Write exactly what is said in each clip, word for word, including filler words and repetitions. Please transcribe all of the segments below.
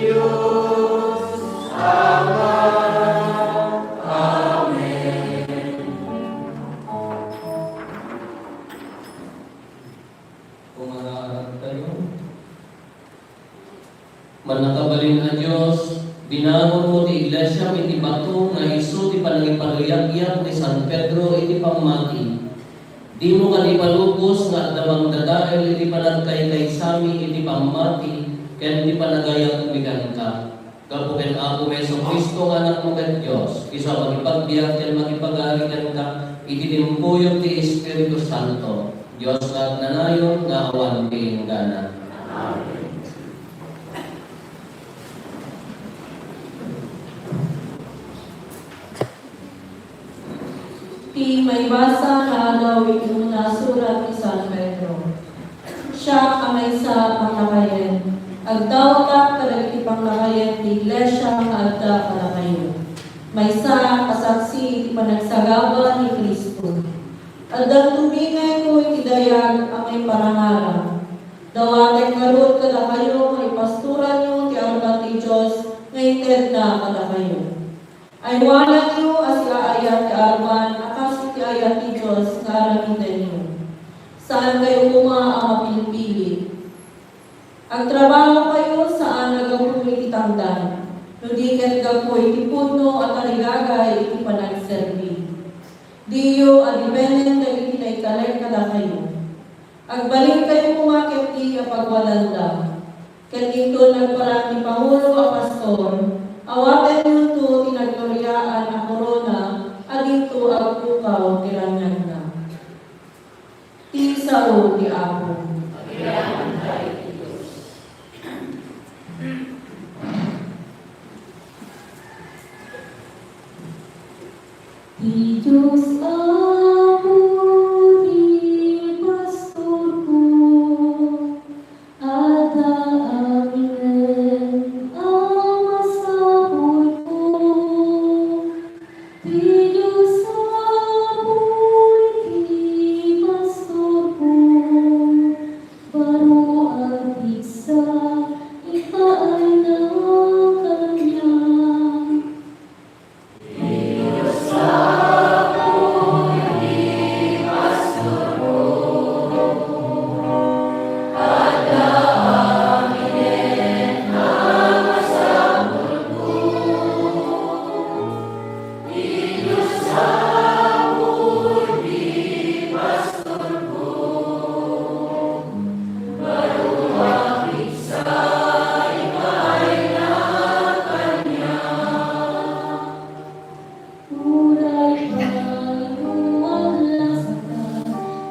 Dios Ama. Amen. Kumararag tayo. Mannakabalin a Dios, binangonmo ti iglesiam iti bato nga isu ti panangipaluyakyak ni San Pedro iti pammati. Dimo kadi ipalubos nga adda mangdadael iti panagkaykaysami iti pammati ken ti panagayatmi kenka. Gapu ken Apomi Jesu-Cristo nga Anakmo ket Dios, isu a mangipagbiag ken mangipagari kenka iti timpuyog ti Espiritu Santo, Dios nga agnanayon nga awan ti inggana. Amen. Ti maibasa nga adaw iti una a surat ni San Pedro. Siak a maysa a panglakayen, agdawtak kadagiti panglakayen ti iglesia nga adda kadakayo. Maysaak a saksi iti panagsagaba ni Cristo. Addan tumingayko iti dayag a maiparangarang. Dawatek ngarud kadakayo nga ipastoranyo ti arbat ti Dios nga intedna kadakayo. Aywananyo a siaayat ti arban a kas iti ayat ti Dios nga aramidenyo. Saankayo koma a mapilpili. Agtrabahokayo saan a gapu iti tangdan, no di ket gapu iti pudno a tarigagay iti panagserbi. Diyo a dipenen dagiti naitalek kadakayo. Agbalinkayo koma ketdi a pagwadanda. Ket inton nagparang ti pangulo a pastor, awatennonto ti nagloriaan a korona a dinto agpukaw ti raniagna. Ti sao ti Apo. Ti Dios Apo ti pastorko, adda aminen a masapulko. Ti Dios Apo ti pastorko, baro a pigsa ipaayna kaniak. Uray pay no aglasaka,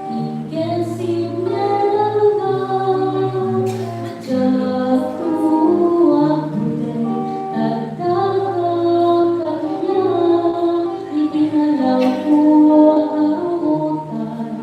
inkensim nga daga, diakto agtuteng, tagdagak kaniak, iti nalangko a karuotan.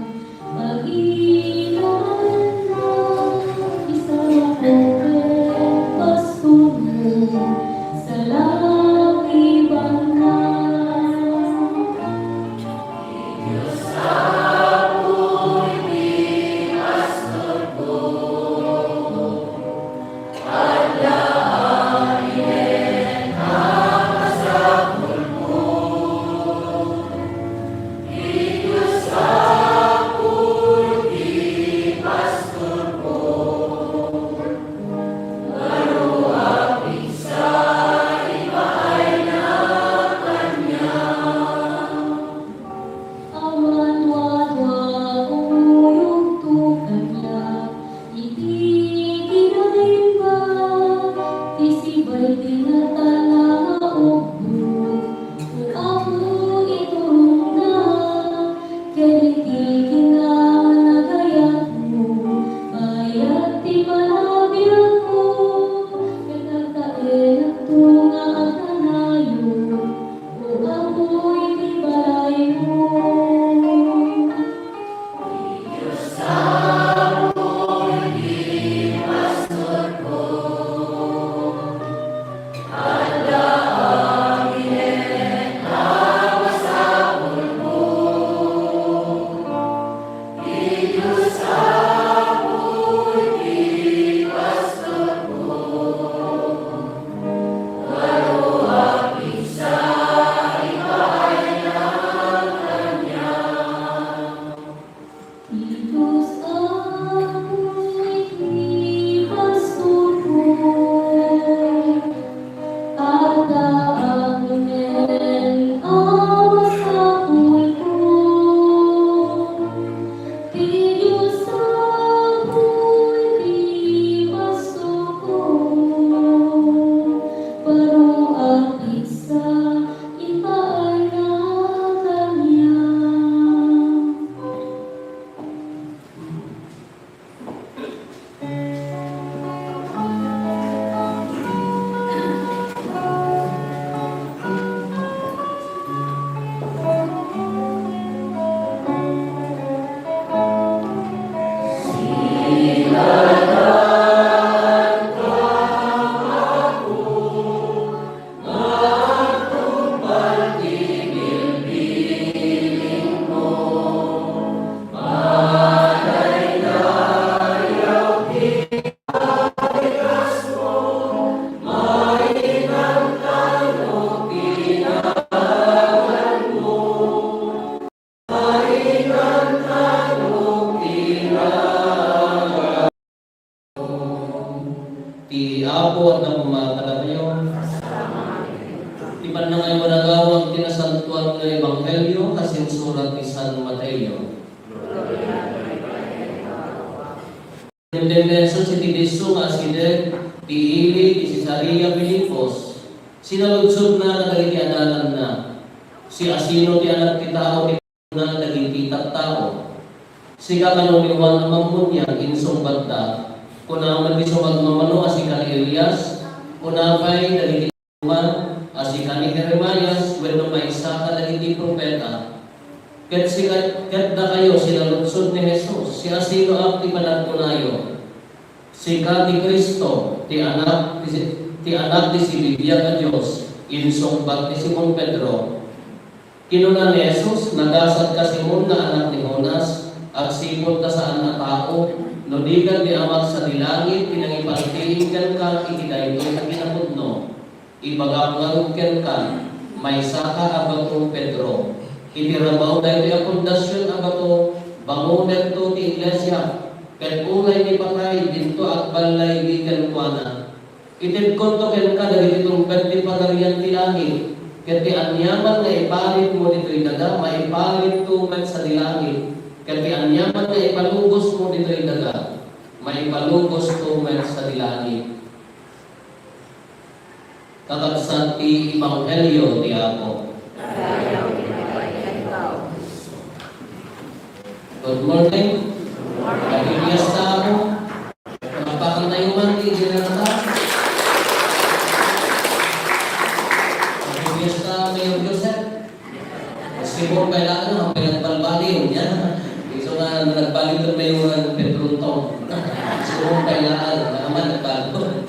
Awan wadwa umuyogto kaniak iti kinaimbag ti sibay ti natala nga ubbog. O Apo, iturongnak, ket iti kinanagayatmo, mayat ti panabiagko, ket agtaenakto nga agkanayon. O Apo, iti balaymo. Koma kadakayo. Ti pannakayo managawag ti nasantoan nga ebanghelio kas insurat ni San Mateo. Dimteng ni Jesus iti disso nga asideg ti ili ti Cesarea Filipos. Sinaludsodna kadagiti adalanna, "Siasino ti Anak ti Tao ti kinuna dagiti tattao? Sika kano ni Juan a Mammuniag?" Insungbatda, "Kuna met ti sumagmamano a sika ni Elias, kuna pay dagiti naman a sika ni Jeremias wenno maysa kadagiti profeta." Ket sika, ket dakayo, sinaludsod ni Jesus, "Siasinoak ti panagkunayo? Sika ti Cristo, ti Anak ti, ti Anak ti sibibiag a Dios." Insungbat ni Simon Pedro, Kinuna ni Jesus, "Nagasat ka, Simon nga anak ni Jonas, agsipud ta saan a tao, no di ket ni Amak sadi langit ti nangipaltiing kenka iti daytoy a kinapudno. Ibagak ngarud kenka, maysaka a bato, Pedro. Iti rabaw daytoy a pundasion a bato, bangonekto ti iglesia, ket uray ni patay, dinto agballay kenkuana. Itedkonto kenka dagiti tungpet ti Pagarian ti langit, ket ti aniaman nga iparitmo ditoy daga, maiparitto met sadi langit, ket ti aniaman nga ipalubosmo ditoy daga, maipalubosto met sadi langit." Kakabsat ti Ebanghelio ti Apo. Good morning. Happy Fiesta mo. Palakpakan tayo man, di, di na nata. Happy Fiesta, Mayor Joseph. Simon pay laeng, ang pinagbalbaliw niya. Isu nga nagbalbaliw ken Mayor Pedro Tong. Simon pay laeng, ang naman nagbalbaliw.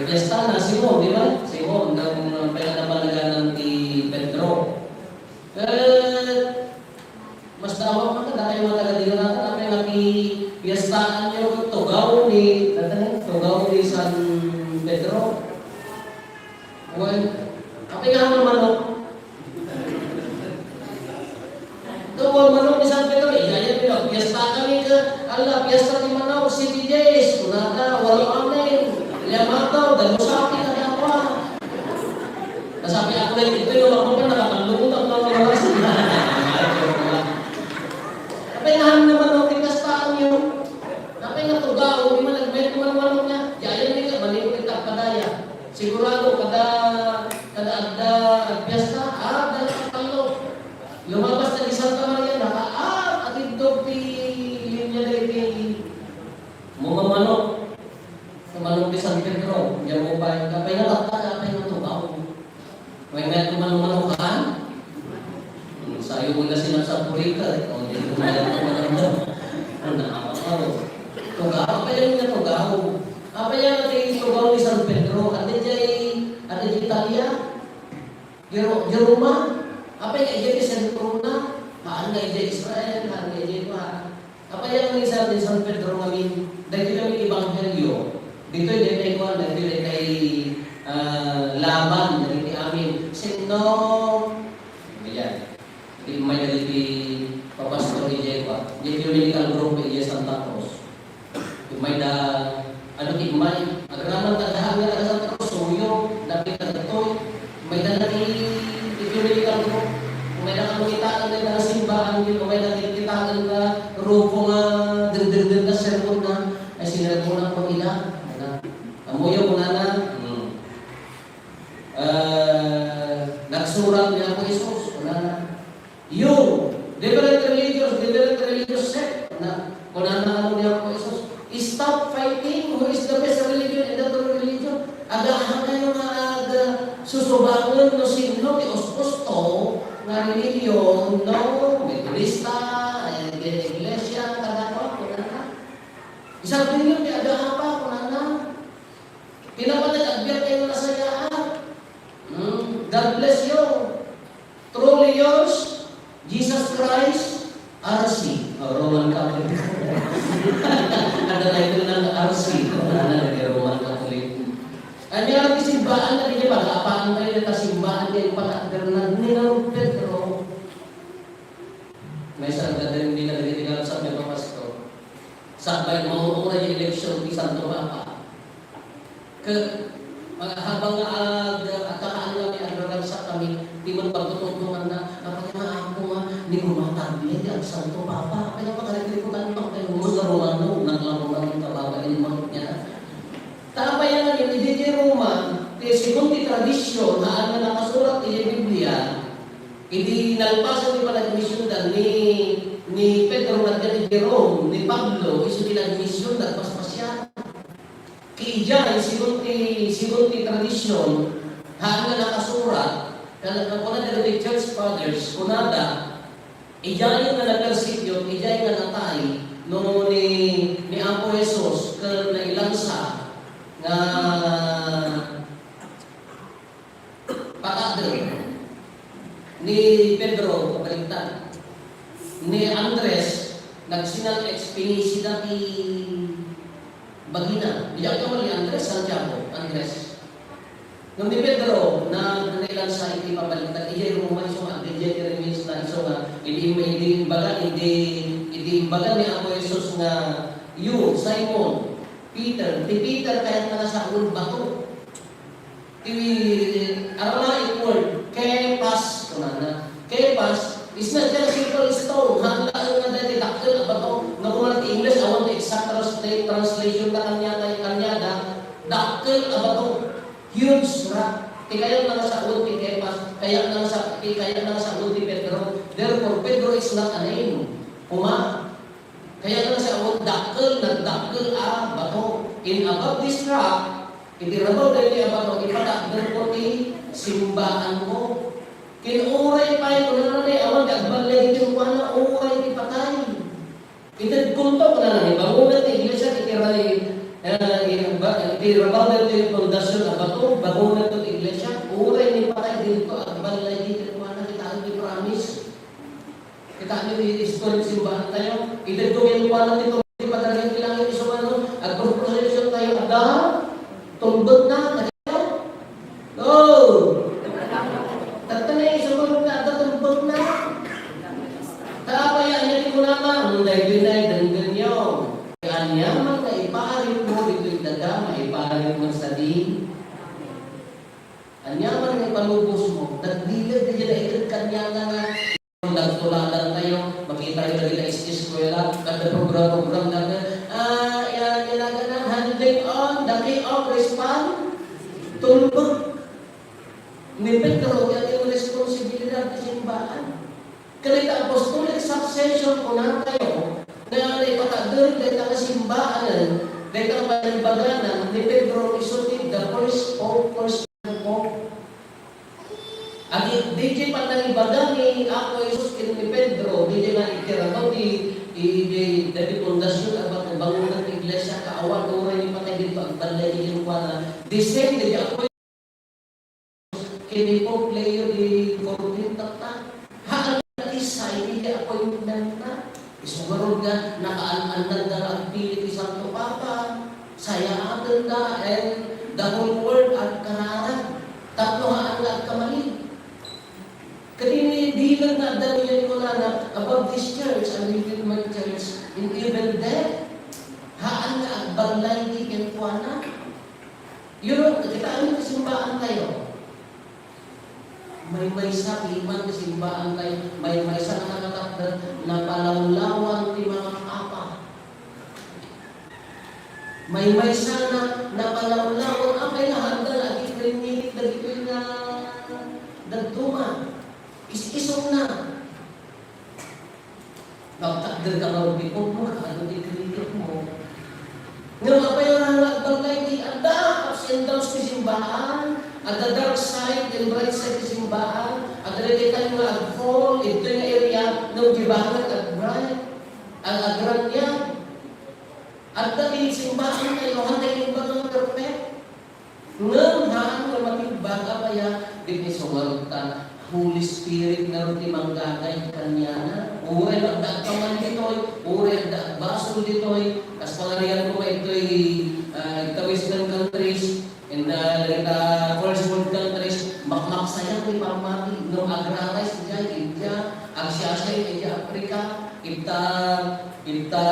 Fiesta na, Simon, di ba? Simon, ang, ang pinagbalbaliw ti Pedro. Eh, mas dawa man, kada kayo mga taga-Diliman, ang pinagpiestaan niyo, tugaw ni, ano, tugaw ni San Pedro. Well, ang pinakaman manok, Doon, manok ni San Pedro, iya, iya, iya, piyesta kami ka, ala, piyesta ti manok, siti days, kunana, walo amin, liyamataw, dalusapi, kadawa. Nasabi ako na ito, yung mga pa, nakapanlungot ang mga oras. Apay nga naman, no, pinastaan yun. Apay nga tugaw, di man nagmayat man manok niya. Di ayan nila, mali ko kita padaya. Sigurado, kada, kada adda, agpiesta, ah, dala ka palo. Lumabas na di Santa Maria, naka, ah, atiddog ti linya na iti mga manok. Sa manok di San Pedro, diyan mo pa, kapay na bata, kapay na tubaw. May nga ito manok-manokan. Hmm, sayo mo na sinasapuri ka, eh. O, di ko na ito manok. Ano, ano, ano. Tugaw, kapay na tugaw. Kapay na ito tugaw ni San Pedro. Ate jay, ate jay Italia. Jero-, Jeroma, apay nga idiay ti sentrona, haan nga idiay Israel, haan nga idiay kuan. Apay nga ni San, ni San Pedro ngamin, dagiti kami ebanghelio, ditoy daytay kuan, dagitoy daytay, ah, laban, dagiti amin. Sinno, ayan. Di may dagiti papastor idiay kuan. Dagiti medical group idiay Santa Cruz. Mayda, ano ti may, agraman tagaan nga taga Santa Rosario, nakita dagitoy. Mayda na ti, ti medical group. Mayda ka makitaen nga taga simbaan, mayda ti kitaen nga grupo nga dendenden nga sermon na, ay sinermon ang pamilya. Ano? Amuyo, kunana, hmm. Ah, nagsurat ni Apo Jesus, kunana, "You, different religions, different religious sect," na, kunana ano ni Apo Jesus, "Stop fighting who is the best religion and the true religion." Agahan kayo nga agsusubangen no sino ti uspusto nga religion, no? Metodista, eh, Iglesia, kada kua, kunana. Isang religion ti agahapa, kunana. Pinapatay, agbiag kayo nasayaat. Hmm, God bless you. Truly yours, Jesus Christ, R C. Oh, Roman Catholic. Ada na ito ng R C. Ano na, Roman Catholic. Anya, ang simbaan na din yung pag-aapaan tayo na simbaan yung pag-agdernad ni Nang Pedro. May sarang ganda yung hindi na nagitigang sa mga pastor. Sabay, mamuray yung eleksyon ni Santo Papa. Ke, Habang nga ag-, agkakaano kami, agraragsak kami, ti man pagtutudnonganna, apay nga, Apo, nga, ni gumatagli ti agsanto, Papa. Apay nga, pakarikriputan mo, apay nga, Romano, naglamunan ti kababain mo niya. Ta apay nga, ni, ni Roma, ti, segun ti tradisyon, haan nga nakasurat iti Biblia, idi nalpasan ti panagmisionda ni, ni Pedro, nagdala iti Rome, ni Pablo, isu ti nagmision, nagpaspasiar. Ket idiay, segun ti, segun ti tradisyon, haan nga nakasurat, kan-, kan-, kuna dagiti church fathers, kunada, idiay nga napersecute, idiay nga natay, no ni, ni Apo Jesus, ken nailansa nga patader ni Pedro, kabaligtad. Ni Andres, nagsinal-, ex-, pinisida ti bagina. Diak kaman ni Andres, Santiago, Andres. Ngem ni Pedro, na, nailansa iti pabaligtad. Idiay Roma, isu nga, idiay ti remains na, isu nga, idi, idi imbaga, idi, idi imbaga ni Apo Jesus nga, "You, Simon, Peter," ti Peter, kayatna nga sawen bato. Ti Aramaic word, Kephas, kunana. Kephas is not just simple stone. Haan laeng nga daytoy dakkel a bato. No, kuna ti English, awan ti exact transla-, translation na kaniada, kaniada, dakkel a bato. Huge rock. Ti kayatna nga sawen ti Kephas, kayatna nga sa-, ti kayatna nga sawen ti Pedro. Therefore, Pedro is not a name. Kuma, kayatna nga sawen dakkel, nagdakkel a bato. And above this rock, iti rabaw daytoy a bato, ipatakderko ti simbaanko. Ken uray pay, kunana, awan ti agballigen kenkuana, uray ti patay. Itedkonto, kunana, bangonen ti iglesia iti ra-, eh, iti ba-, iti rabaw daytoy pundasyon a bato, bangonenko ti iglesia, uray ni patay, didto agballigen kenkuana, kitaem ti promise. Kitaem ti istorya ti simbaantayo. Itedko kenkuana ti tubig ti Padre iti langit, isu nga no, agprosprosesiontayo, adda tulbekna, tayo. Oh! Tatta na, isu nga no, adda tulbekna. Ta apay, ania ti kunana? Hmm, daytoy na, denggenyo. Aniaman nga ipaaripmo ditoy daga, maipaaripmo sadi. Aniaman nga ipalubosmo, nagbileg daydiay naited kaniana nga nagtuladantayo, makitayo dagiti eskuela, kada program-program dagiti, ah, ya-, ya nagana, handing on the key of respon-, tulbek. Ni Pedro, iti responsibilidad ti simbaan. Kadagiti apostolic succession, kunatayo, nga naipatagder dayta nga simbaanen, dayta nga panagibaganan ni Pedro, isu ti the first pope, first pope. Iti, daydiay panangibaga ni Apo Jesus ken ni Pedro, daydiay nga itirabaw ti, i-, di, daydi pundasyon a bang-, bangonan ti iglesia, kaawan uray ni patay didto, agballigen kenkuana. The same, daydi Apo ken ni Pope Leo the fourteenth tatta. Haan nga ti sign iti appointmentna. Isu ngarud nga nakaanannanda nga agpili ti Santo Papa. Sayaatenda and the whole world agkararag. Tapno haan nga agkamali. Ket iti bilang nga adda daydiay kunana, a Baptist church, a Redeemer church, and even death, haan nga agballigen kenkuana. You know, kitaem ti simbaantayo. Maymaysa ti iman ti simbaantayo, maymaysa nga nakatakder, napalawlawan ti mga papa. Maymaysa nga napalawlawan, apay nga handa nga agikringitik dagitoy nga dadduma. Is-isuna. Nagtakder ka ngarud ti pudno, kaano ti kritikmo? Ngem apay nga nagbalkay ti adda ups and downs ti simbaan, adda dark side and bright side ti simbaan, adda dagiti time nga ag-fall, ditoy nga area, ngem ti banag ag-bright, ag-, agraniag. Adda ti simbaantayo, haan nga imbaga nga perfect. Ngem haan nga matimbag a paya, dagiti sungarutta, Holy Spirit ngarud ti mangga-guide kaniana. Uray adda agkamali ditoy, uray adda agbasol ditoy, kas pangarigan ko nga ditoy, ah, ita Western countries, and, ah, dagita first world countries, makmaksayan ti pammati. Ngem agraray idiay India, agsiasiar idiay Africa, ita, ita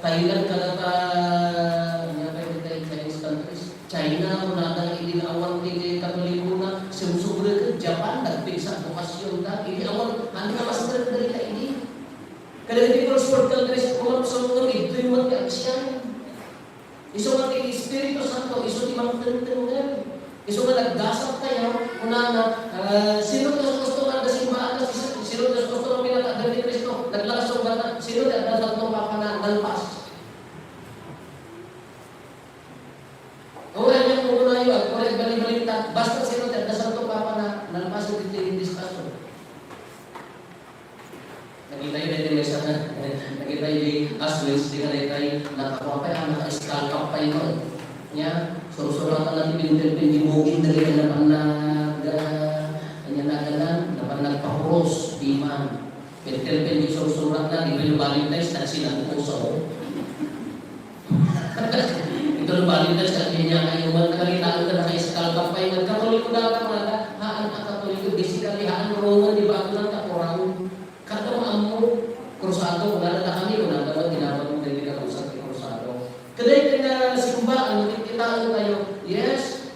Thailand, kadata, ania pay dagiti Chinese countries. China, kunada nga idi awan ti Katolikona, sumsubrek ket Japan, nagpigsa a bokasionda, idi awan, ano nga master dagita idi? Kadagiti first world countries, kumapsut no, idtoy met ti aksian. Isu nga ti Espiritu Santo, isu ti mangtengtengngel. Isu nga nagdasat tayo, kunana, ah, sino ti gusto nga adda simbahan, sino ti gusto nga pinakaadda ni Cristo, naglakas ang bata, sino ti adda Santo Papa na nalpas? Uray niya kumunayo, agkuray bali-balikat, basta sino ti adda Santo Papa na nalpas iti diskusyon. Nakita yu daytoy maysa nga, nakita yu di Ash Wednesday nga daytoy, nakakua pay, ah, naka-skull cap pay met. Nya, sursuratan na ti pentel pen di buging dagiti napan nag-, ah, anya naganan, napan nagpapuros, di man. Pentel pen di sursurat na, di pay no Valentine's, nagsinagpuso. Ito no Valentine's, kaya niya kayo man, nakita ko na naka-skull cap pay met. Katoliko data, mga ka, haan a Katoliko, basically, haan, Roman, di ba, ako lang kakurang. Kada maammo, krusado, kunada ta kami, kunada man, tinawag mo daytoy nga usab ti krusado. Kadaytoy nga simbaan, no, kitkitaen tayo, yes,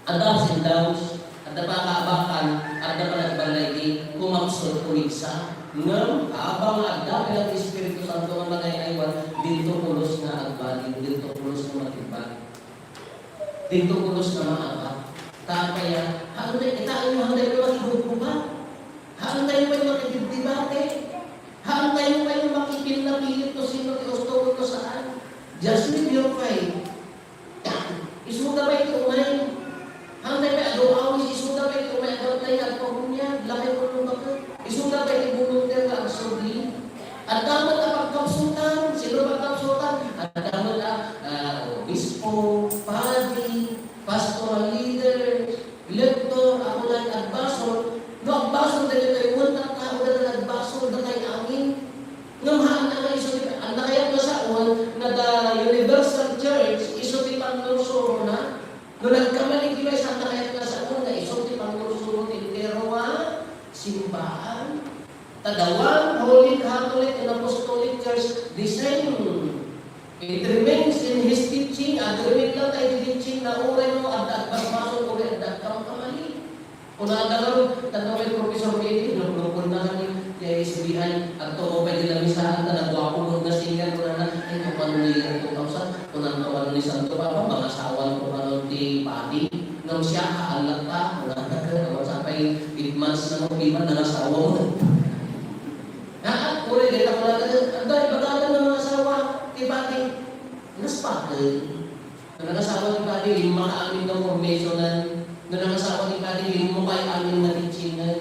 adda ups and downs, adda pakaabakan, adda panagbalay, di kumapsut, kumigsa. Ngem, habang adda pay ti Espiritu Santo nga nangay-aywan, dinto pulos nga agbalin, dinto pulos nga matimbang. Dinto pulos nga maabak. Ta apay a, haan tayo, itayo, haan tayo makigugguba. Haan tayo pay makigdibdibate. Haan tayo pay makipilnapilit no sino ti gusto wenno saan. Just live your faith. Isuda pay ti umay. Haan tayo pay adu-awis, isuda pay ti umay, agawid tayo agpabunyag, lakay pulong baket. Isuda pay ti volunteer nga agsubli. Adda met a pagkapsutan. Sino pagkapsutan? Adda met a, ah, obispo, padi, pastoral leaders, lektor, ako lang agbasol. No agbasol dagitoy, wen tattao da nagbasol, datay amin. Ngem haan a nga isu ti, ania kayat nga saon nga the universal church isu ti pannursurona? No nagkamali ti maysa, ania kayat nga saon nga isu ti pannursuron ti entero nga simbaan? Ta the one holy Catholic and Apostolic Church, the same. It remains in his teaching, agreement lang tayo ti teaching na uray no adda agbasbasol, uray adda agkamkamali. Kunada ngarud, tadno kay Professor Willie, no, no, kunana ni, ti S B I, agtuo pay ti lamisaan, ta naguapo met nga singer, kunana, ay, no, kano ni, two thousand, kunana, kano ni Santo Papa, mangasawa, kunana, ti padi, ngem siya, haan latta, kunana, awan sa pay, eight months na, no, di man, nangasawa met. Ha? Uray, dayta kunana, agda, ibagadan nga mangasawa, ti padi, naspaken. No nangasawa ti padi, limma ka amin nga formationan. No nangasawa ti padi, limmo ka amin nga teachingan.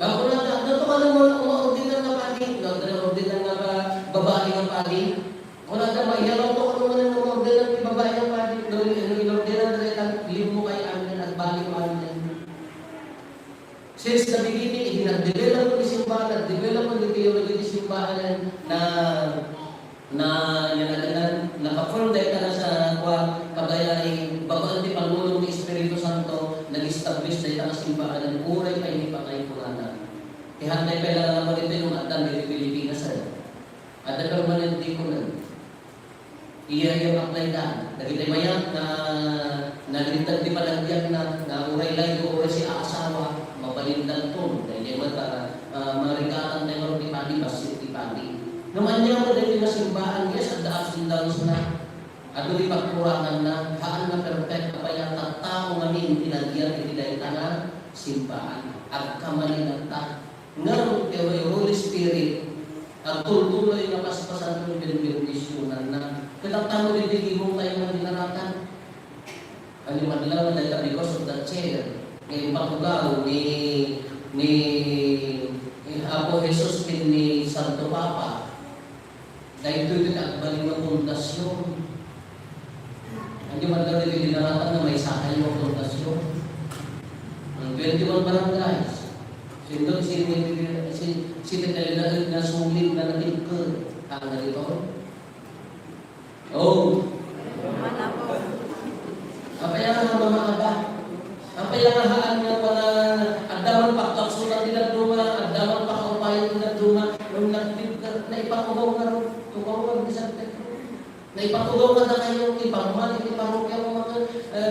Gapuna ta, no, tua nga umaordinan nga padi, no, tua nga ordinan nga ba-, babai nga padi. Kunada, mayat, no, tua nga umaordinan ti babai nga padi, no, no, inordinan dayta, limmo ka amin, agbali amin. Since the beginning, idi nag-develop ti simbahan, nag-develop ti theology ti simbahan, na, na, na, na, na, naka-form dayta nga sa, kua, kabayai, babaen ti pangulong ti Espiritu Santo, nag-establish dayta nga simbahan, uray pay ni patay kunana. Ti hantay pay lang nga pagitay, no, adda ditoy Pilipinas, eh. Adda permanent deacon, eh. Iya, iya, apply da. Dagiti mayat nga nagintag ti panagbiagna, nga uray laylo, uray siak a asawa, mabalindanton. Daydiay met, ah, ah, marikatan tayo ti padi, bassit ti padi. Ngem ania met daytoy nga simbaan, yes, adda ups and downs na. Adu ti pagkuranganna, haan nga perfect, apay a tattao ngamin ti nagyan iti dayta nga simbaan. Agkamali latta. Ngem ti Holy Spirit, agtultuloy nga paspasanto ti benbendisionanna. Ket apay met daytoy nga dinaratan? Ania met laeng dayta because of the chair nga impatugaw ni, ni, ni Apo Jesus ken ni Santo Papa. Daytoy ti agbalin nga pundasyon. Ania man dagiti dinaratan nga maysa kayo a pundasyon? Ang twenty-one barangays. Sino, sino, si, si Tetelinaed nga sulit nga natikkel. Ang ganito? Oh. Apay a nga mamaaba? Apay a nga haan nga pala adda man pagkapsutan ti dadduma, adda man pakaupayan ti dadduma, nung nagpid-, naipakugaw nga ro, tukaw nga bisan ti, naipakugaw nga dakayo, ti pamman, ti parokya mo, mga,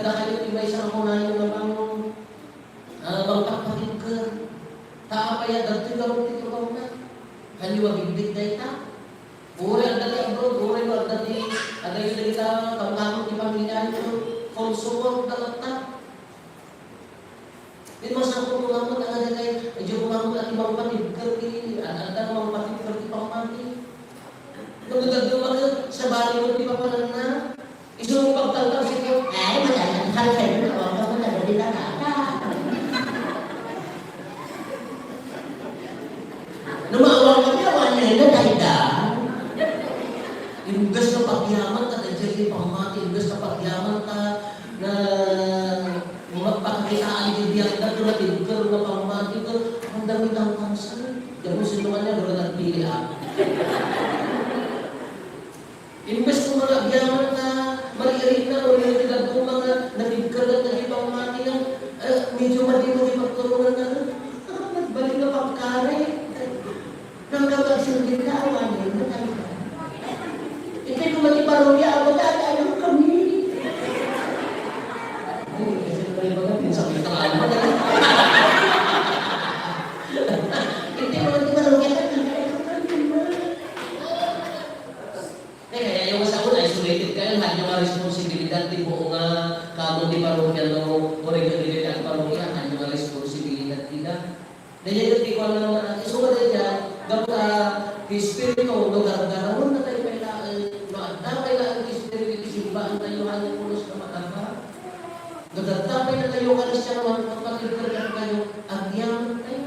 dakayo ti maysa nga kunayo nga bang, ah, mangpatpatibker. Ta apay a dagitoy gapon ti trabahona? Kayo mabigbig dayta? Uray adda ti abroad, uray no adda ti, adda dagita kamkameng ti pamiliayo, full support da latta. Di masapul ko nga met, nga daytay, idiay ko nga met, ati mangpatibker ti, ad-, adda mangpatibker ti pammati. No, dagdagduma ket sabali met ti papananna. Isu pagtaltalsik ket, "Ay, madala, kalsay mo, awang ka, madala, di ka kaka." No, maawang kami, awan na yun, dayta. Imbes na pagyaman ta, daydiay ti pammati, imbes na pagyaman ta, na magpakakitaan ti biag na, pero natibker nga pammati, ket ang dami tang kanser. Diyan mo sinuman niya, pero nagpili ako. Imbes ko nga agyaman ta, mari-irit na, o rin ti dadduma nga, natibker nga, daydiay pammati nga, eh, medyo madimo ti pagturungan na, ah, nagbalik nga pagkari. Nang kapagsinggit ka, awanen mo tayo. Iti ko mati parokya, ako, "Tatay, ano kami?" Ay, kasi pala yung mga pinsan, may trauma na. Iti ko mati parokya, "Tatay, ano kami?" Kaya, kaya yung sa una, isolated kayo, lahat yung mga responsibilidad, ti buo nga, kamo ti parokya, no, o regular ti parokya, lahat yung mga responsibilidad, ida. Daydiay ti kuan nga naman, isu nga daydiay, gapu ta ti Espiritu, no, gargarawen na tayo pay laeng, no, adda pay laeng ti Espiritu, ti simbaan tayo, hanya pulos na makapa. No, adda pay na tayo, Kristiano, no, pagpatibker tayo, agyaman tayo.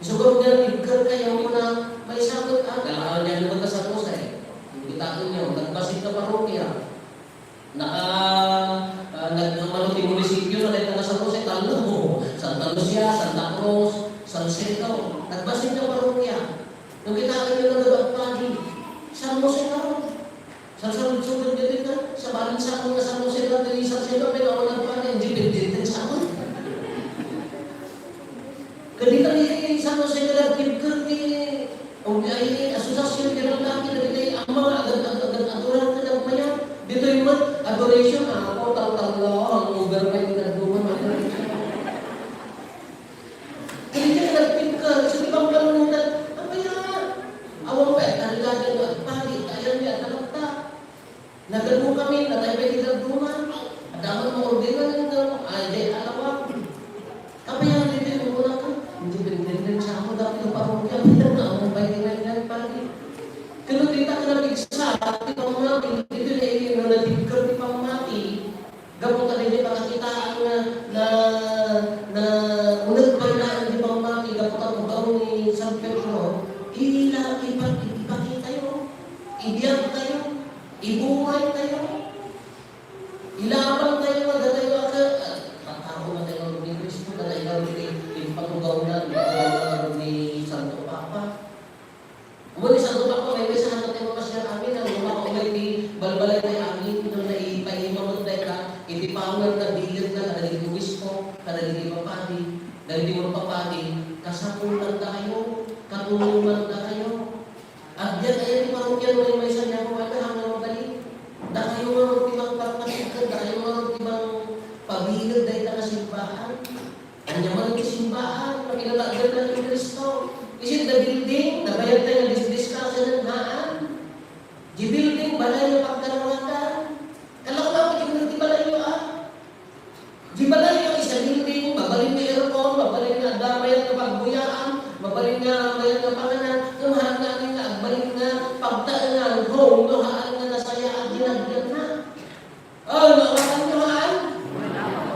Isu nga, no, natibker kayo, no, na, may sabot, ah, kailangan niya naman ka San Jose. Yung kita niyo, nagbasik ka parokya. Naka, ah, nag-, umano ti munisipyo na dayta nga San Jose, tallo. Santa Lucia, Santa Cruz, San Isidro. Nagbasik nga parokya. No kitaenyo nga nagagpadi, San Jose nga ron. Sa saludsod ditoy nga, sabali sa nga San Jose nga ditoy San Isidro, pero ako nagpadi, independente sa ako. Kadita ni San Jose nga nagtibker ti, o ni ay, asosiasyon ti lalaki, dagiti ama nga agad-, agad-, agad-, adorar nga nagmayat. Ditoy met, adoration, ah, ako, tawtawlo, ang over pa yung nagduman, adoration. Kadita nga nagtibker, sa ibang panunutan, ang mayat. Awan pa, eh, tarigada nga agpadi, ayan, ya, talakta. Nagano kami, natay pay ti dadduma. Adda man maordinan nga, ay, di, alawak. Kapayan ditoy umuna ka. Hindi pinipinpin sa amo, dati nga parokya, among pay tinaynan, padi. Kano dita ka napigsa, ti pammati, ditoy na ini, no, natibker ti pammati. Gapu ta ditoy pakakitaan nga, na, na, uneg pay laeng ti pammati, gapu ta ugaw ni San Pedro, ila, ipa-, ipakitayo, ibiagtayo. Iburay tayo. Ilabang tayo nga datayo a ka-, ah, tattao na tayo ni Cristo, datayo nga iti impatugaw na, impatugaw na ni Santo Papa. Amo ni Santo Papa, may mesa na tayo mapasiar amin, ang mga kaumay ti balbalay tayo amin, nung naipaima mo tayo ka, iti power na, bigat na, kadagiti obispo, kadagiti papadi, dagiti mga papadi, kasapulan tayo, katulungan tayo. Agyan aya ti parokya no maymaysa niya, kumada, hanggang mabalin. Dakayo nga ti mangpatpatibker, dakayo nga ti mangpabileg dayta nga simbaan. Ania man ti simbaan, nga kinatagdan na ni Cristo. Is it the building? Nabayad tayo nga dis-, discussion ng haan. Di building, balay nga pagkarawatan. Kalaw nga, pag ti balay nyo, ah. Di ba tayo isang building, mabalin nga aircon, mabalin nga adda mayat nga pagbuyaan, mabalin nga mayat nga panganan, ngem haan nga agbalin nga pagtaengan, home, no haan nga nasayaat, ginagyan na. Oh, maawatan nyo haan?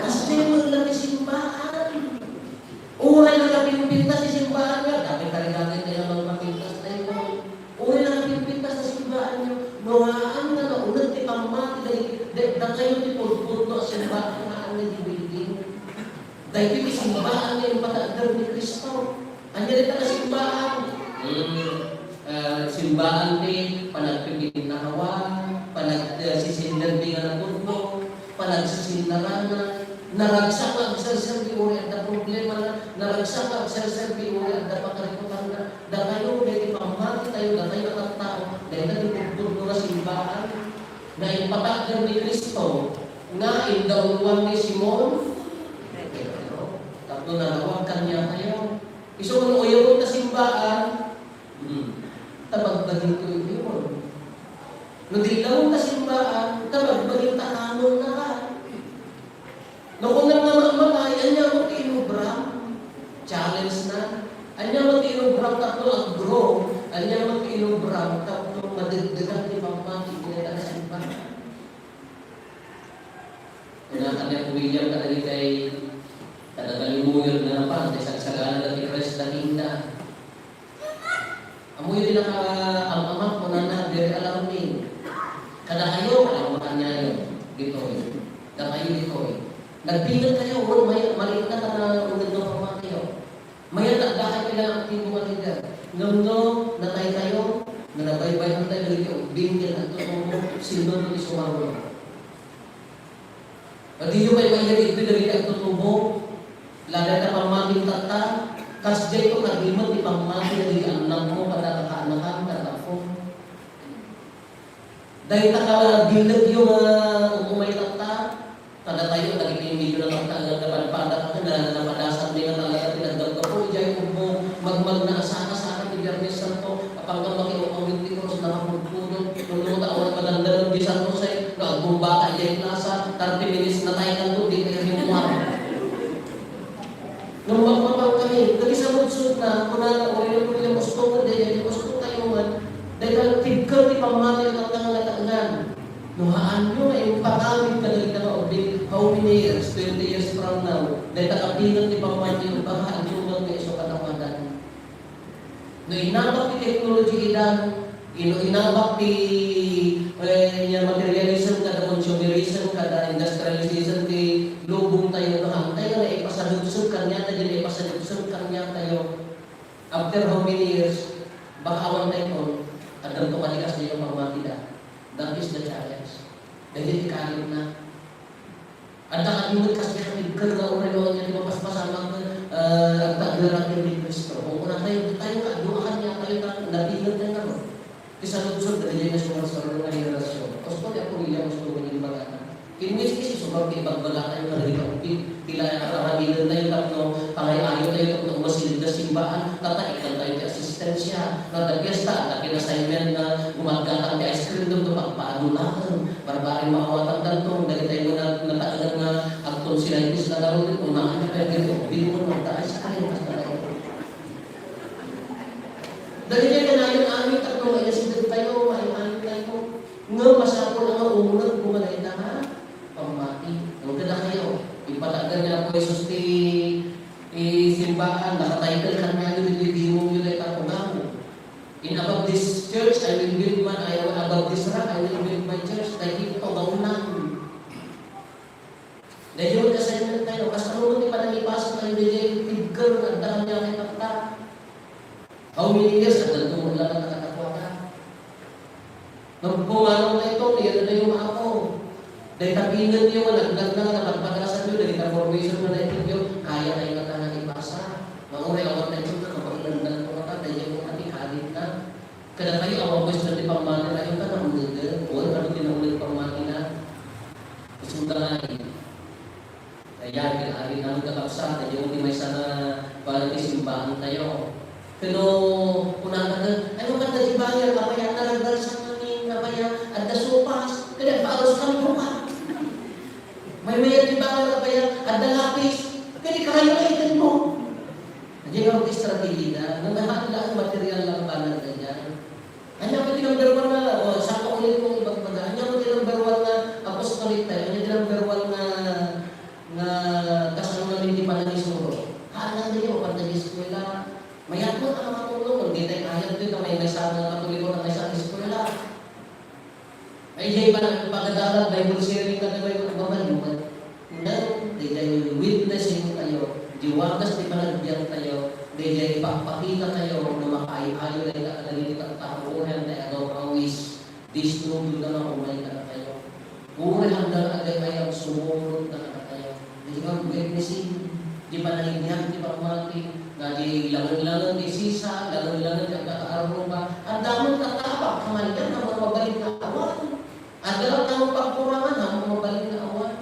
Kasi mo lang simbaan. Uray na napinpintas ti simbaan nga, dati tarigangan nila magpapintas tayo. Uray na napinpintas ti simbaan nyo. No haan nga nauneg ti pammati, dagiti, da-, dakayo ti pudpudno a simbaan nga haan nga di building. Daytoy ti simbaan nga impatagder ni Cristo. Ania dita nga simbaan? Hmm. Ah, simbaan ti panagpipinnakawan, panag-, ah, sisinner ti nga napudno, panagsisinnaran, naragsak nga agserserbi uray adda problemana, naragsak nga agserserbi uray adda pakarikutanna. Dakayo, daydi pammati tayo, dakayo a tattao, dayta ti pudpudno nga simbaan. Nga impatagder ni Cristo, nga indauluan ni Simon Pedro. Tapno nalawag kaniatayo. Isu no uyaw ta simbaan, hmm, tabagbagin to iyon. No di laeng ta simbaan, tabagbagin ta kamon na ka. No kunam nga mamatay, ania mo ti inubram? Challenge na. Ania mo ti inubram tapno ag-grow? Ania mo ti inubram tapno madagdagan ti pammati iti nagsimba? Kuna ni Apo William kadagitay kadagalimuyon nga napan, ti sagsagana ti Christ dakinda. Ammoyo ti nakaam-amak, kunana, very alarming. Kadakayo, alarmakan niyayo. Ditoy. Dakayo ditoy. Nagpinget kayo, wen, may, maliit na ta nga uneg nga pamatiyo. Mayat a dakay kailangan ti mga leader. Ngem no, natay kayo, nga nabaybayan tayo, dagiti ubbing, ken agtutubo, sino ti sumaruno? Diyo pay maiyat iti dagiti agtutubo, la dayta pammatim tatta, kasdiay to kadi met ti pammati dagiti annakmo, kada kakaanakan, kada apo. Dayta ka bilegyo nga umay tatta, kada tayo, dagiti medyo nataktagan nga padpada, na, napadasan mi nga talaga ti nagdaggapo, idiay ubbong, magmagna a saka-saka ti Biernes Santo, Apang nga makiawawid ti krus, nakapudpudot, no, no, ta awan madandanan di San Jose, no, agbumbaka idiay plaza, thirty minutes natay kanto, di kayo rimmuar. Ngem mapmapang kami, dagiti saludsod na, kunana, "Uray no, kuya, gusto mo, di, di gusto tayo man, dahil ka nagtibker ti pammati at ang nangangataangan." No, haanyo nga impagamit kadagita nga ubbing, how many years, twenty years from now, dayta kapilan ti pammati, baka haanyo nga isu katawadan. No, inabak ti technology idan, ino, inabak ti, eh, nia materialism, kada consumerism, kada industrialization ti lubong tayo, no, hantay nga naipasaludsod kaniatayo, naipasaludsod kaniatayo. After how many years, baka awan tayo kon, addan to kadi kasdiay pammati da. That is the challenge. Dagiti karit na. Adda kadi met kasdiay a pigker nga uray no ania ti mapaspasamak, eh, agtagnarak ken ni Cristo. Kung kunatayo, tayo nga, dua kaniatayo ta, napinget tayo nga, no? Ti saludsod, dagiti nga sumarsaruno nga henerasyon. Gusto ti Apo William, gusto nga imbagana. Ken miski isu, subay ti ibagbagatayo nga dagiti ubbing, ti la-, aramiden tayo tapno, pangay-ayo tayo tapno umasideg a simbaan, ta, ta, ikkan tayo ti asistensya. Kada piesta, adda ken assignment nga gumatgatang ti ice cream, tapno pagpaadulaen. Barbari maawatan danton, dagitay nga nat-, nataengan nga agtonsillitis nga ngarud, unaan nga pwede ito, binungon, magda ice cream, basta na ito. Dagitay kanayon-ayon, tapno maiyasideg tayo, maiayon tayo. Nga masapul nga umuneg, kumadayta nga pammati. Ang kada kayo, ipatagdan niya po Jesus ti, ti simbaan, nakatitle kaniayo, ditoy bimong yun ay tapugaw. In above this church, I will build my, I, above this rock, I will build my church. Dahil ito, gaunan. Dahil yung assignment tayo, basta mo ti panangipasok tayo, dahil tigger, nagdaan niya kay Pagta. How many years, nagdaan mo lang ang nakatapuanan? Nagpumanong na ito, niya na yung ako. Dahil tapingan niyo, naglag na, napagpagasan niyo, dahil na formation na na ito, kaya kayo na tanang ipasa. Mauray, awan na ito, nakapaglandan ko na ka, dahil yung ating kalit na. Kada tayo, awan question ti pammati tayo, ta nauneg. O, ano ti nauneg pammati na? Isunda nga eh. Kaya, kaya, kaya, nauneg ka kapsa, tayo, ti maysa nga, para ti simbahan tayo. Pero, kunana ka, ay, maganda ti bayar, kapaya, naragdal sa amin, kapaya, adda sopas, kaya, paros ka, buka. May mayat ti bayar, kapaya, adda lapis, kaya, kaya, kaya, mo. Diay nga agrastrategia, nga nahanla ang material lang banner na dyan. Anya ko ti number one nga, o, saan ko ulit kong ibagbaga? Anya ko ti number one nga apostolic tayo? Anya ti number one nga, nga kasano namin di panangisuro? Haan nga tayo, pantay eskwela. Mayat mo, ano matulong? Kung di tayo kaya, di tayo may, may sa mga Katoliko na may sa eskwela. Ay, diay pa, pagkadala, Bible sharing ka na may mga babae, no? Dayjay witnessing tayo, di wagas ti panagbiag tayo, dayjay ipakpakita tayo, no makaay-ayo tayo, kadagiti tattao, uray tayo agaw awis, disturbio na maumay kadatayo. Uray handa agay-ayam, sumurot na kadatayo. Di ba, witnessing, di panagbiag, di pagmati, nga di langen-langen, di sisa, langen-langen, di agkakaarruga. Ang damon tatabak, kamalian, ang mga mabalin nga awan. Adda lang tayo pagkurangan, ang mga mabalin nga awan.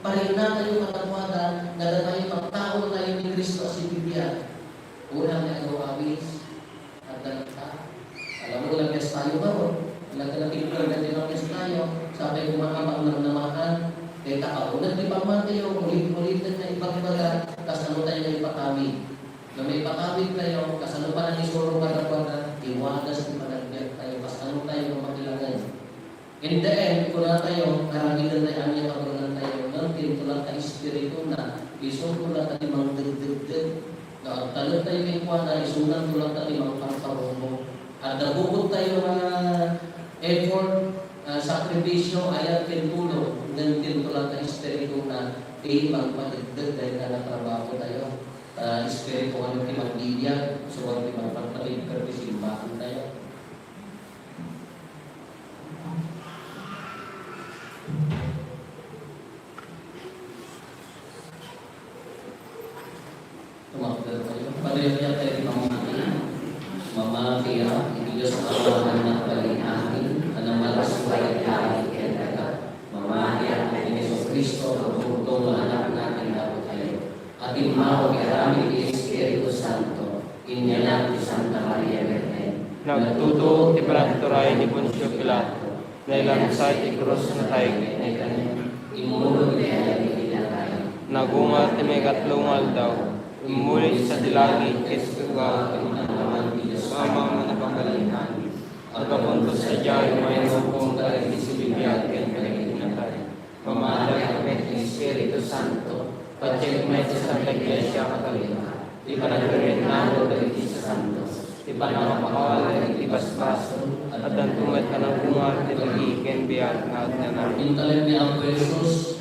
Parina tayo kadakuada, nga datayo pagtaon tayo ni Cristo a sibibiag. Unang nga agaw awis, adda nagta. Alam mo, nagkes tayo karon. Nagkanatignan na din ang kes tayo. Sapay kumakapang nagnamaan. Kaya takaunat ti pamatayo, ulit-ulitan na ibagbaga, kasano tayo nga ipakawid. No maipakawid tayo, kasano pa nangisuro kadakuada, iwagas ti panagbiag tayo, kasano tayo nga makilangan. In the end, kuna tayo, aramiden tayo, ania kabaelan tayo, ngem ti intulag ta Espiritu na, isunto na ta ti mangdegdegdeg. No agtalek tayo kenkuana, isunanto lang ta ti mangparparungbo. Adda bukod tayo nga effort, ah, sakripisyo, ayat ken tulong, ngem ti intulag ta Espiritu na, ti mangpadegdeg dayta nga trabaho tayo. Ah, Espiritu nga ti mangbibiag, so, ti mangpagpatibker ti simbahan tayo. Tumakder tayo. Pagayat tayo ti pamati. Mamati, ah, iti Dios Ama, a nagbalin amin, a namalaso iti langit ken daga. Mamati, ah, iti Jesu-Cristo, a bugtong nga Anakna ken Apo tayo. A timmao iti aramid ti Espiritu Santo, inyana ti Santa Maria Birhen. Nagtutuok ti panagturay ni Poncio Pilato, nailansa iti krus, natay ket naikkan, immulod iti langit. Nagungar ti maikatlo nga aldaw, immuli ti sa ti langit ket sumungbat iti nagan ti Dios Ama a nagbalin amin. Aggapunto sadiay, umayna hukom kadagiti sibibiag ken kadagiti natay. Mamati met ti Espiritu Santo, patiek met ti Santa Iglesia Katolika, ti panagbibiag dagiti sasanto, ti pannakapakawan dagiti basbasol, addanto met a nagungar ti bagi ken biag nga agnanayon. Intalek ni Apo Jesus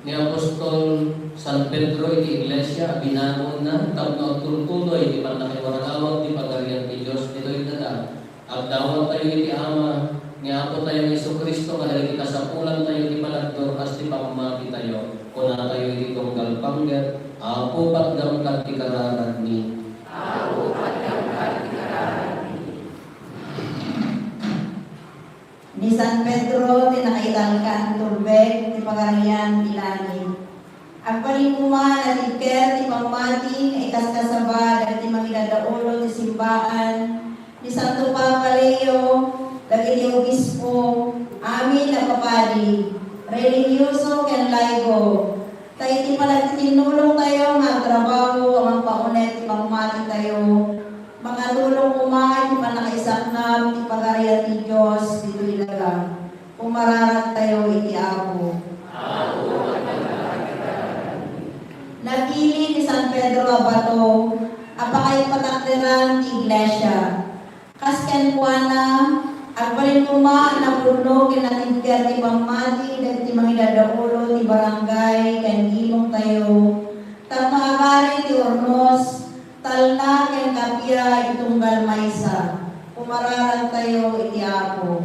ni apostol San Pedro iti iglesia a binagonna tapno agturtuloy ti pannakaiwaragawag ti Pagarian ti Dios ditoy daga. Agdawat tayo iti Ama ni Apo tayo Jesu-Cristo kadagiti kasapulan tayo ti panagdur-as ti pammati tayo. Kuna tayo iti tunggal panggep, Apo, patgam kad ti kararanmi. Apo, patgam kad ti kararanmi. Ni San Pedro ti nakaitalkan tulbek ti Pagarian ti langit. Agbalin koma a natibker ti pammati nga ikaskasaba dagiti mangidadaulo ti simbaan ni Santo Papa Leo, dagiti obispo, amin a papadi, relihiyoso ken laiko, ta iti panagtitinnulong tayo nga agtrabaho a mangpauneg ti pammati tayo, makatulong koma iti pannakaisaknap ti Pagarian ti Dios ditoy daga. Pumararak tayo iti Apo. Napili ni San Pedro a bato a pakaipatakderan ti iglesia. Kas kenkuana, agbalin koma a napudno ken natibker ti pammati dagiti mangidadaulo ti barangay ken gimong tayo, tapno agari ti urnos, talna ken kappia iti tunggal maysa. Pumararak tayo iti Apo.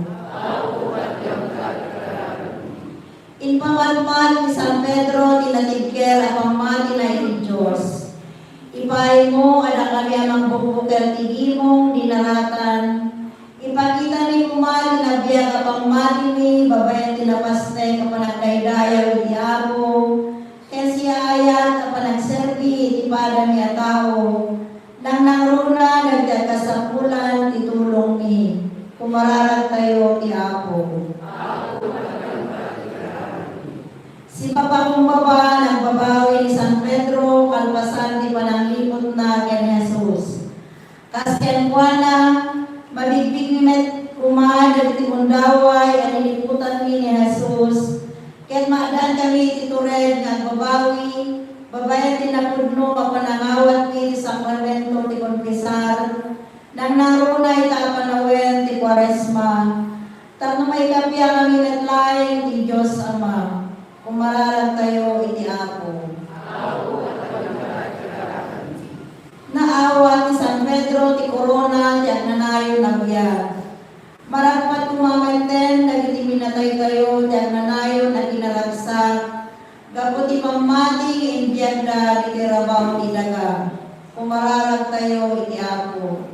Impamatmat ni San Pedro ti natibker a pammatina iti Dios. Ipaaymo a dakami a mangbukbukel ti gimong dinaratan. Ipakitami koma ti nabiag a pammatimi babaen ti napasnek a panagdaydayaw iti Apo, ken siaayat a panagserbi iti padami a tao. Nangnangruna dagiti agkasapulan ti tulongmi. Pumararak tayo ti Apo. Sipapakumbaba, nagbabawi ni San Pedro kalpasan ti panangliputna ken ni Jesus. Kas kenkuana, mabigbigmi met koma dagiti gundaway a niliputanmi ni Jesus, ket maaddankami iti tured nga agbabawi, babaen ti napudno a panangawatmi ti sakramento ti konfesar, nangnangruna ita a panawen ti Kuaresma, tapno maikappiakami met laeng ti Dios Ama. Pumararak tayo iti Apo. Naawa ni San Pedro ti korona ti agnanayon a biag. Maragpat koma metten dagiti minatay tayo ti agnanayon a kinaragsak gapu ti pammati nga imbiagda iti rabaw ti daga. Pumararak tayo iti Apo.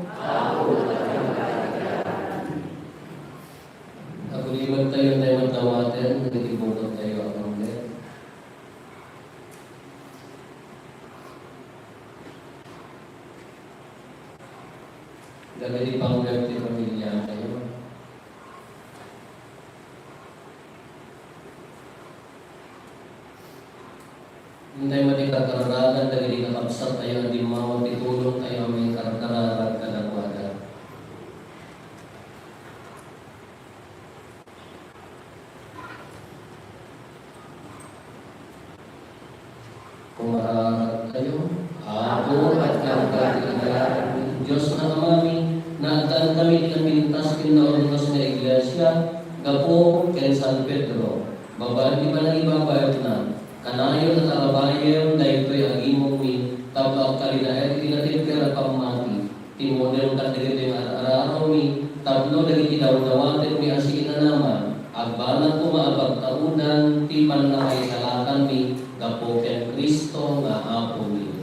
Agulibad tayo, tayo magdawaten dagiti bukod tayo a pammet. Dagiti panggep ti pamiliatayo. Intay met ti karkararagan dagiti kakabsattayo a dimmawa ti tulongtayo a mangkarkararag kadakuada. Kumararagtayo. Apo, agkagkagkagkagkag, Dios nga Amami, naagtankami ti napintas ken naurnos nga iglesia, gapu ken San Pedro, babaen ti panangibabaetna, kanayon a tarabayen daytoy a gimongmi tapno agkalidaet iti natibker a pammati. Timmodem kadagiti nga ar-arawmi tapno dagiti dawdawatenmi a siinanama, agbanag koma a pagtaudan ti pannakaisalakanmi gapu ken Cristo nga Apomi.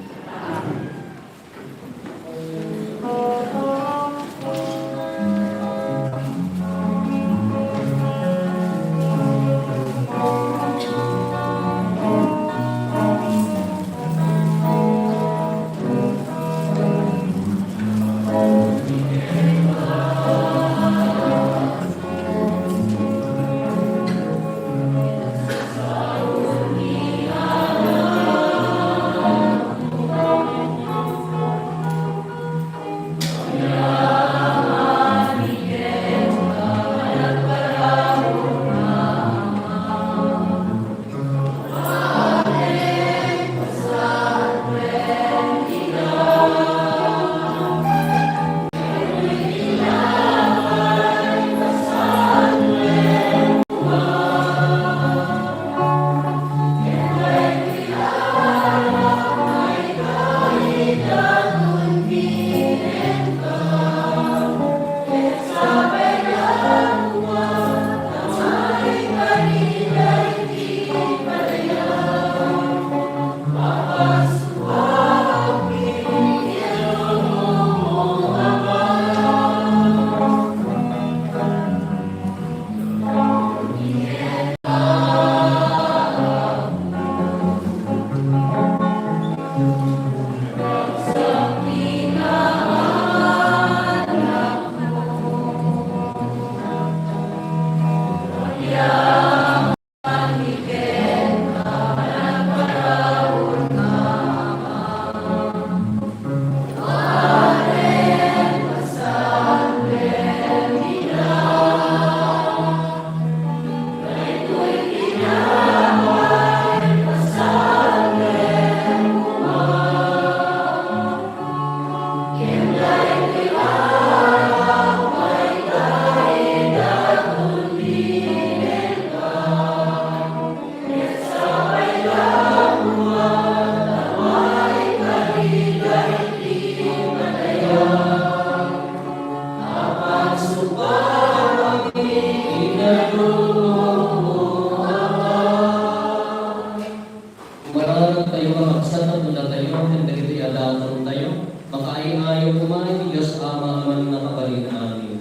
Mararag tayo nga magsakit no datayo ken dagiti adatontayo. Makaay-ayo koma iti Dios Ama a mannakabalin. Amen.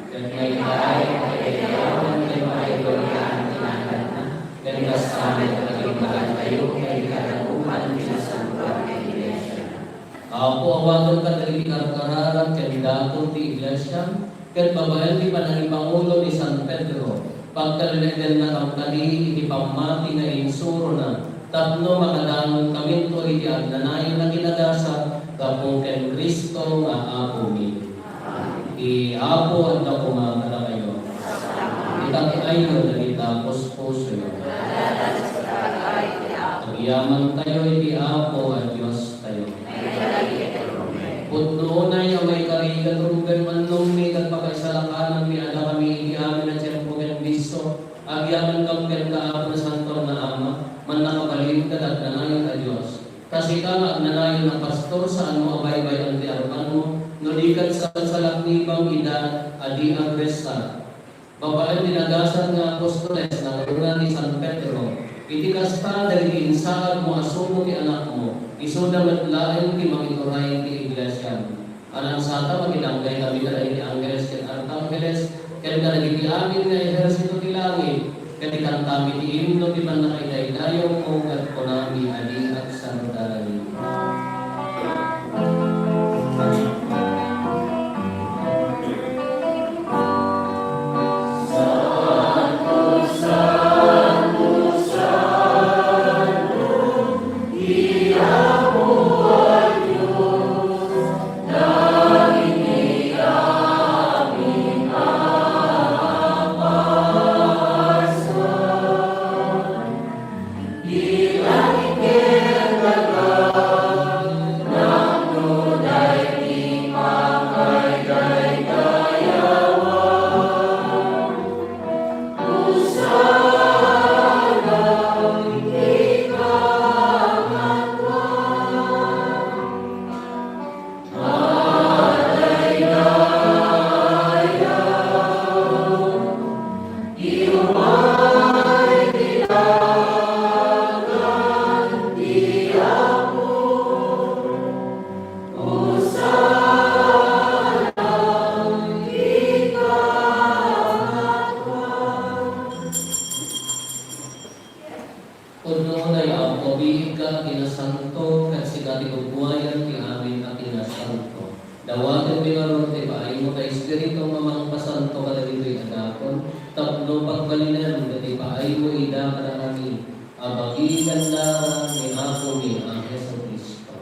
Ket mayat, ket mayat, ket mayat, ken kasta met agimbagan tayo ken kadakuan ti nasantoan nga iglesia. Apo, awatenka dagiti karkararag ken daton ti iglesia, ket babaen ti panangipangulo ni San Pedro, pagkalilaedennakam kadi iti pammati nga insurona, tapno makadanonkaminto iti agnanayon a kinagasat gapu ken Cristo nga Apomi. Ti Apo adda koma kadakayo. Itak-ayyo dagita puspusoyo. Agyamantayo iti Apo a Diostayo. Pudno unay a maikari ket rumbeng annongmi ket pakaisalakananmi a dakami iti amin a tiempo ken disso, agyaman ngem kenka, Apo, a santo nga Ama, mannakabalin ket agnanayon a Dios. Ta sika nga agnanayon a pastor, saanmo a baybay-an ti arbanmo, no di ket salsalaknibam ida a di agressa. Babaen ti nagasat nga apostoles, nangruna ni San Pedro, iti kasta, dagiti insaadmo a sumo ti anakmo, isuda met laeng ti mangituray iti iglesiam. Anam sata, makidanggay kami kadagiti angheles ken arkangeles, ken kadagiti amin nga ehersito ti langit, ket ikantami ti imno ti pannakaidaydayawmo, ket kunami a di agsardara. Pudno unay, Apo, biigka a kinasanto, ket sika ti gugguayan ti amin a kinasanto. Dawatenmi ngarud ti paaymo nga Espiritu a mangpasanto kadagitoy a dakon, tapno pagbalinem iti paaymo ida kadakami a bagi ken dara ni Apomi a Jesu-Cristo.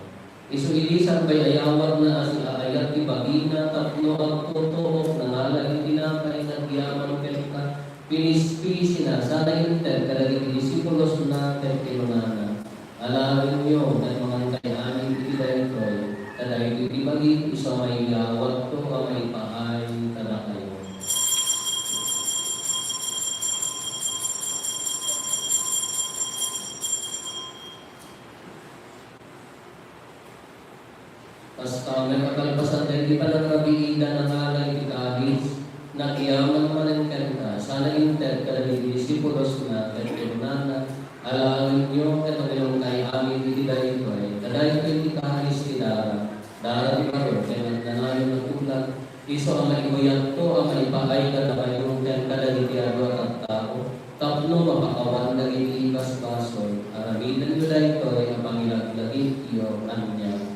Isu idi sakbay ayawatna a siaayat ti bagina tapno agtutuok, nangala iti tinapay, nagyaman kenka, pinispisina, sana inted kadagiti disipulosna ket kinunana, "Alaenyo ket mangankay amin iti daytoy, ta daytoy ti bagi, isu a maiyawatko a maipaay kadakayo." Kasta met a kalpasan daydi panangrabiida, nangala iti kalis, nagyaman manen kenka, sana inted kadagiti disipulosna ket kinunana, "Alaenyo ket uminumkay amin iti daytoy, ta daytoy ti kalis ti dara, dara ti baro ken agnanayon a tulag, isu a maimuyatko a maipaay kadakayo ken kadagiti adu a tattao, tapno mapakawan dagiti basbasol. Aramidenyo daytoy a pangilaglagipyo." Ania?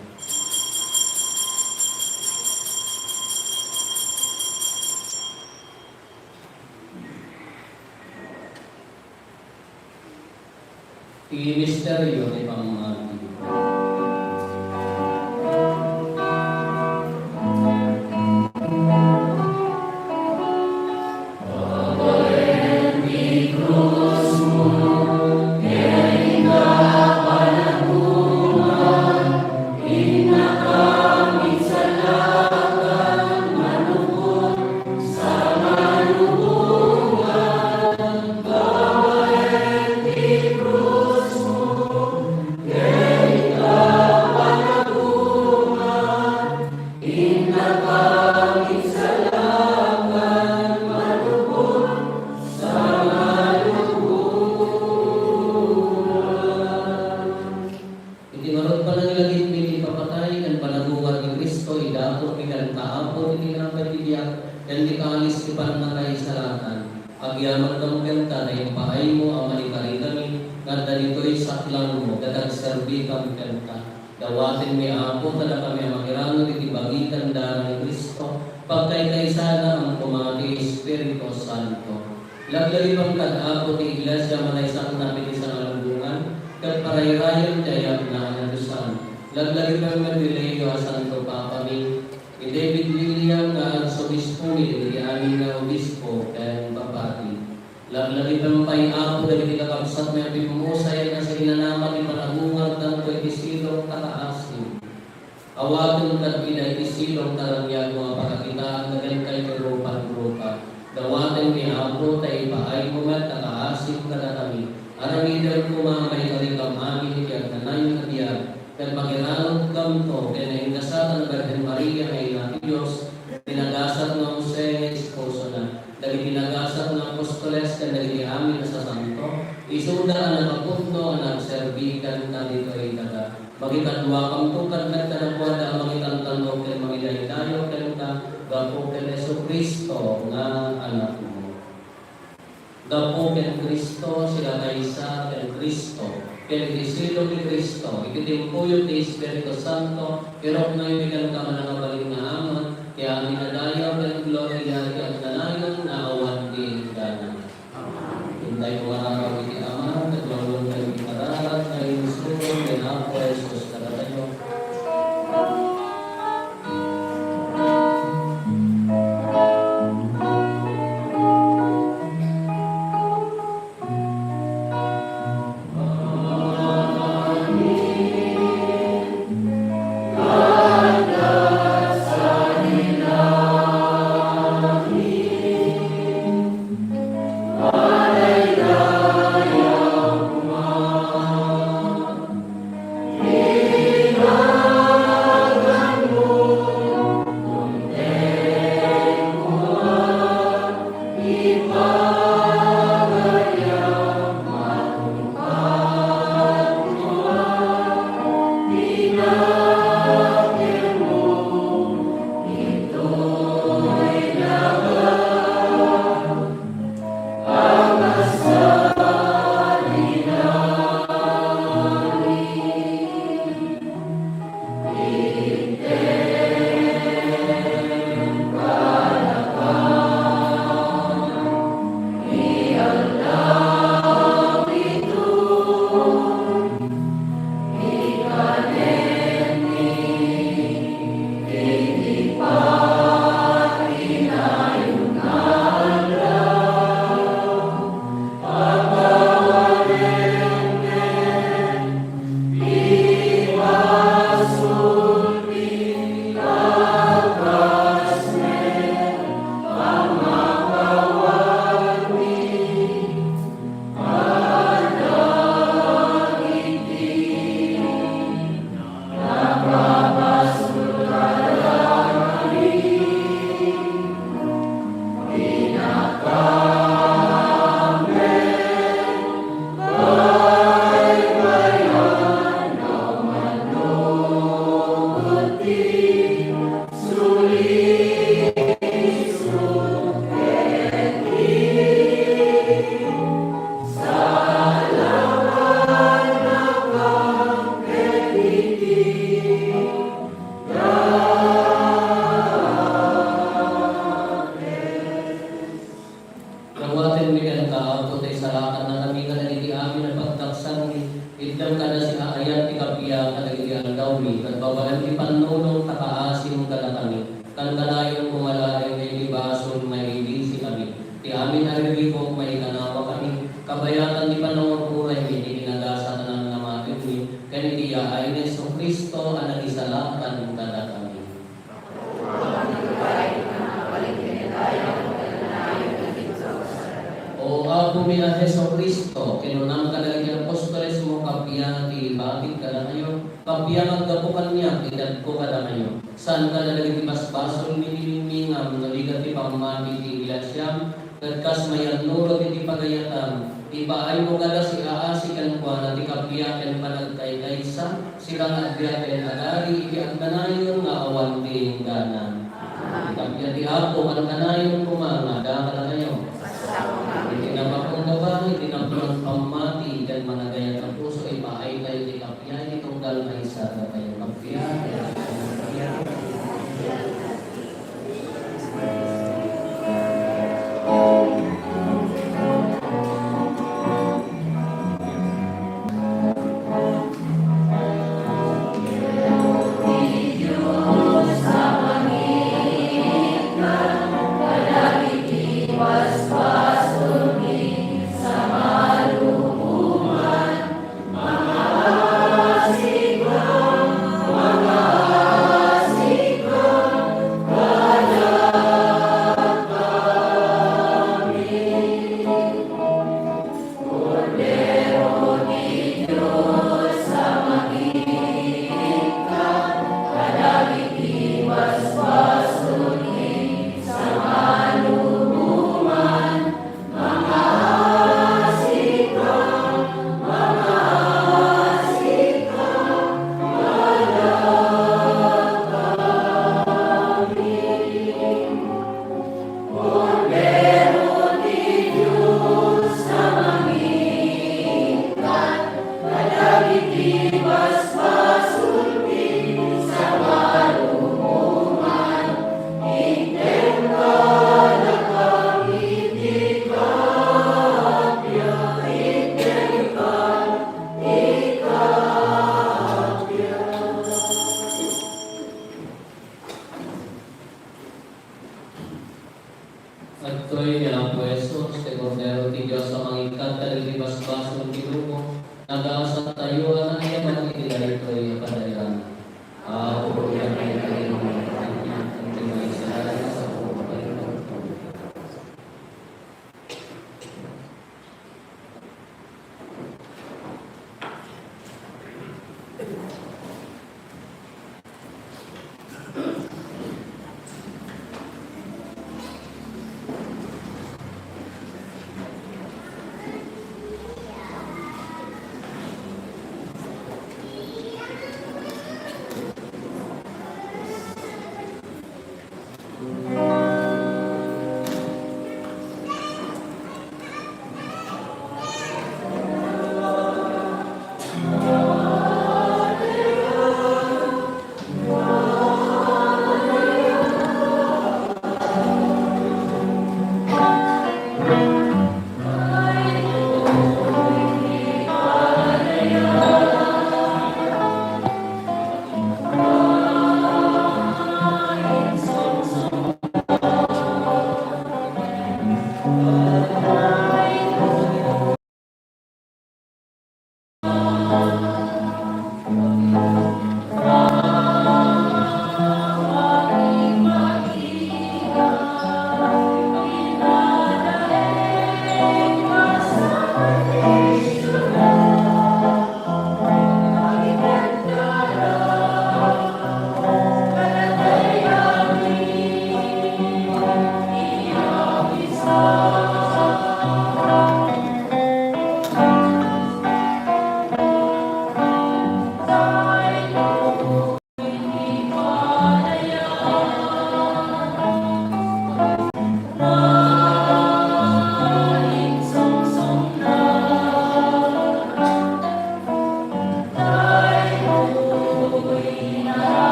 Ti misterio ti pammati. Iti ngarud panangilagipmi ti ipapatay ken panagungad ni Cristo, idatonmi kenka, Apo, ti tinapay ti biag ken ti kalis ti pannakaisalakan. Agyamankami kenka ta impaaymo a maikarikami nga adda ditoy saklangmo ket agserbikam kenka. Dawatenmi, Apo, kadakami a mangiranod iti bagi ken dara ni Cristo, pagkaykaysana koma ti Espiritu Santo. Laglagipem kad, Apo, ti Iglesia a manaysaknap iti sangalubongan ket parayrayem ti ayatna a nadusan. Laglagipem met ti Leo a Santo Papami, ni David William nga arsobispomi, dagiti amin nga obispo ken papadi. Laglagipem pay, Apo, dagiti kakabsatmi a pimmusay a nasainanama ti panagungad tanto iti silong takaasim. Awatem kad ida iti silong taraniag nga pagkakitaan nga kenka iti rupan rupa. Dawatenmi, Apo, ta ipaaymo met a kaasim kadakami. Aramidem koma a maikarikam amin iti agnanayon a biag, ket mangiranodkamto ken naingasat a Birhen Maria nga Ina ti Dios, ti nagasat nga Jose nga esposona, dagiti nagasat nga apostoles ken dagiti amin a sasanto, isuda a nakapudno a nagserbi kenka ditoy daga. Mangikaduakamto kad met kadakuada a mangitantannog ken mangidaydayaw kenka gapu ken Jesu-Cristo nga Anakmo. Gapu ken Cristo, sika kaysa ken Cristo, ken iti silong ni Cristo, iti timpuyog ti Espiritu Santo, iruknoymi kenka, manangabalin nga Ama, ti amin a dayaw ken gloria iti agnanayon nga awan ti inggana. Intay kumararaw iti Ama, ket wanwan tayo iti kararag nga insuron ni Apo Jesus kadatayo. kadagiti amin a pagkaksanmi, itdem kada siaayat ti kappia kadagiti aldawmi, ket babaen ti pannunong ta kaasim kadakami. Kankanayon koma laeng nga iti basol, maidisikami. Ti amin a riribuk, maikanawakami. Kabayatan ti panangur-uraymi, iti nagasat a namnamatenmi, ken iti yaay ni Jesu-Cristo a nangisalakan kadakami. O Apomi a Jesu-Cristo, kinunam kadagiti apostolesmo, kappia ti ibatik kadakayo, kappia nga aggapu kaniak, idatko kadakayo. Saan kadagiti basbasolmi ti mingmingam, no di ket ti pammati ti iglesiam, ket kas mayannurot iti pagayatam, ipaaymo kada siaasi kenkuana ti kappia ken panagkaykaysa, sika nga agbiag ken agari iti agnanayon nga awan ti inggana. Iti kappia ti Apo, kankanayon koma nga adda kadakayo. Iti napakungkaba, iti napnong pammati, ken managayat a puso, ipaaytayo ti kappia iti tunggal maysa a tayo. Kappia. Adtoy ni Apo Jesus, ti Kordero ti Dios a mangikkat kadagiti basbasol ti dumo. Nagaasat tayo a naayaban iti daytoy a padayalan. Apo, iyakan tayo nga iti maysa a sapo a pagkakan.